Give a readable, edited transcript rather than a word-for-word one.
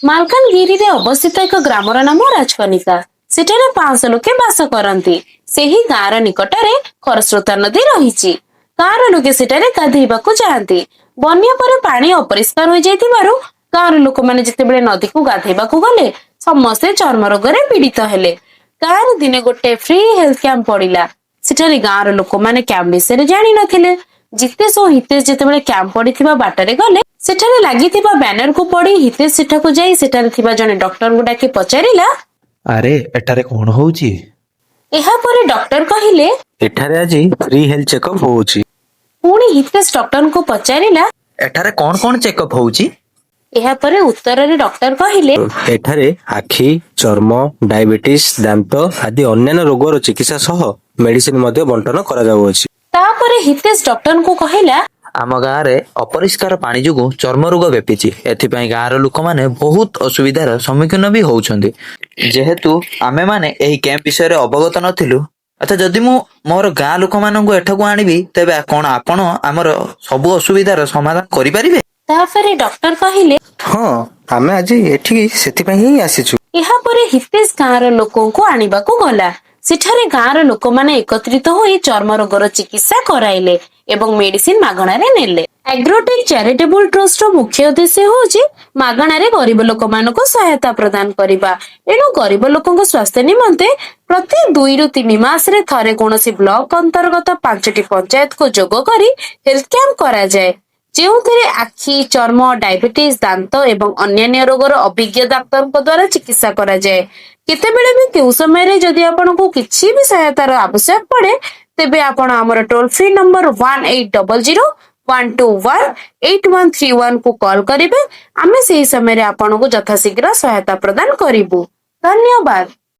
ମାଲକାନଗିରିରେ ଅବସ୍ଥିତ ଏକ ଗ୍ରାମର ନାମ ରାଜକନିକା। ସେଠାରେ 500 ଲୋକେ ବାସ କରନ୍ତି। ସେହି ଗାଁର ନିକଟରେ ଖରସ୍ରୋତା ନଦୀ ରହିଛି। ଗାଁର ଲୋକେ ସେଠାରେ ଗାଧେଇବାକୁ ଯାଆନ୍ତି। ବନ୍ୟା ପରେ ପାଣି ଅପରିଷ୍କାର ହୋଇଯାଇଥିବାରୁ ଗାଁର ଲୋକମାନେ ଯେତେବେଳେ ନଦୀକୁ ଗାଧେଇବାକୁ ଗଲେ, ସମସ୍ତେ ଚର୍ମ ରୋଗରେ ପୀଡିତ ହେଲେ। ଗାଁରେ ଦିନେ ଗୋଟେ ଫ୍ରି ହେଲ୍ଥ କ୍ୟାମ୍ପ ପଡିଲା। ସେଠାରେ ଗାଁର ଲୋକମାନେ କ୍ୟାମ୍ପ ବିଷୟରେ ଜାଣିନଥିଲେ। ଜିତେଶ ଓ ହିତେଶ ଯେତେବେଳେ କ୍ୟାମ୍ପ ପଡିଥିବା ବାଟରେ ଗଲେ, ସେଠାରେ ଲାଗିଥିବା ବ୍ୟାନରକୁ ପଢି ହିତେଶ ସେଠାକୁ ଯାଇ ସେଠାରେ ଥିବା ଜଣେ ଡକ୍ଟରଙ୍କୁ ଡାକି ପଚାରିଲା, ଆରେ, ଏଠାରେ କଣ ହଉଛି? ଏହାପରେ ଡକ୍ଟର କହିଲେ, ଏଠାରେ ଆଜି ଫ୍ରି ହେଲ୍ଥ ଚେକଅପ୍ ହଉଛି। ପୁଣି ହିତେଶ ଡକ୍ଟରଙ୍କୁ ପଚାରିଲା, ଏଠାରେ କଣ କଣ ଚେକଅପ୍ ହଉଛି? ଏହାପରେ ଉତ୍ତରରେ ଡକ୍ଟର କହିଲେ, ଏଠାରେ ଆଖି, ଚର୍ମ, ଡାଇବେଟିସ୍, ଦାନ୍ତ ଆଦି ଅନ୍ୟାନ୍ୟ ରୋଗର ଚିକିତ୍ସା ସହ ମେଡିସିନ ମଧ୍ୟ ବଣ୍ଟନ କରାଯାଉଅଛି। ତାପରେ ହିତେଶ ଡକ୍ଟରଙ୍କୁ କହିଲା, ଆମ ଗାଁରେ ଅପରିଷ୍କାର ପାଣି ଯୋଗୁଁ ଚର୍ମ ରୋଗ ବ୍ୟାପିଛି। ଏଥିପାଇଁ ଗାଁର ଲୋକମାନେ ବହୁତ ଅସୁବିଧାର ସମ୍ମୁଖୀନ ବି ହଉଛନ୍ତି। ଯେହେତୁ ଆମେମାନେ ଏହି କ୍ୟାମ୍ପ ବିଷୟରେ ଅବଗତ ନଥିଲୁ, ଆଚ୍ଛା, ଯଦି ମୁଁ ମୋର ଗାଁ ଲୋକମାନଙ୍କୁ ଏଠାକୁ ଆଣିବି, ତେବେ କଣ ଆପଣ ଆମର ସବୁ ଅସୁବିଧାର ସମାଧାନ କରିପାରିବେ? ତାପରେ ଡକ୍ଟର କହିଲେ, ହଁ, ଆମେ ଆଜି ଏଠିକି ସେଥିପାଇଁ ହିଁ ଆସିଛୁ। ଏହାପରେ ହିତେଶ ଗାଁର ଲୋକଙ୍କୁ ଆଣିବାକୁ ଗଲା। ସେଠାରେ ଗାଁର ଲୋକମାନେ ଏକତ୍ରିତ ହୋଇ ଚର୍ମ ରୋଗର ଚିକିତ୍ସା କରାଇଲେ ଏବଂ ମେଡିସିନ ମାଗଣାରେ ନେଲେ। ଆଗ୍ରୋଟେକ୍ ଚାରିଟେବୁଲ ଟ୍ରଷ୍ଟର ମୁଖ୍ୟ ଉଦ୍ଦେଶ୍ୟ ହେଉଛି ମାଗଣାରେ ଗରିବ ଲୋକମାନଙ୍କୁ ସହାୟତା ପ୍ରଦାନ କରିବା। ଏଣୁ ଗରିବ ଲୋକଙ୍କ ସ୍ୱାସ୍ଥ୍ୟ ନିମନ୍ତେ ପ୍ରତି 2ରୁ 3 ମାସରେ ଥରେ କୌଣସି ବ୍ଲକ ଅନ୍ତର୍ଗତ ପାଞ୍ଚଟି ପଞ୍ଚାୟତକୁ ଯୋଗ କରି ହେଲ୍ଥ କ୍ୟାମ୍ପ କରାଯାଏ, ଯେଉଁଥିରେ ଆଖି, ଚର୍ମ, ଡାଇବେଟିସ୍, ଦାନ୍ତ ଏବଂ ଅନ୍ୟାନ୍ୟ ରୋଗର ଅଭିଜ୍ଞ ଡାକ୍ତରଙ୍କ ଦ୍ଵାରା ଚିକିତ୍ସା କରାଯାଏ। କେତେବେଳେ ବି, କେଉଁ ସମୟରେ ଯଦି ଆପଣଙ୍କୁ କିଛି ବି ସହାୟତାର ଆବଶ୍ୟକ ପଡେ, ତେବେ ଆପଣ ଆମର toll free number 18001218131 କୁ କଲ୍ କରିବେ। ଆମେ ସେହି ସମୟରେ ଆପଣଙ୍କୁ ଯଥାଶୀଘ୍ର ସହାୟତା ପ୍ରଦାନ କରିବୁ। ଧନ୍ୟବାଦ।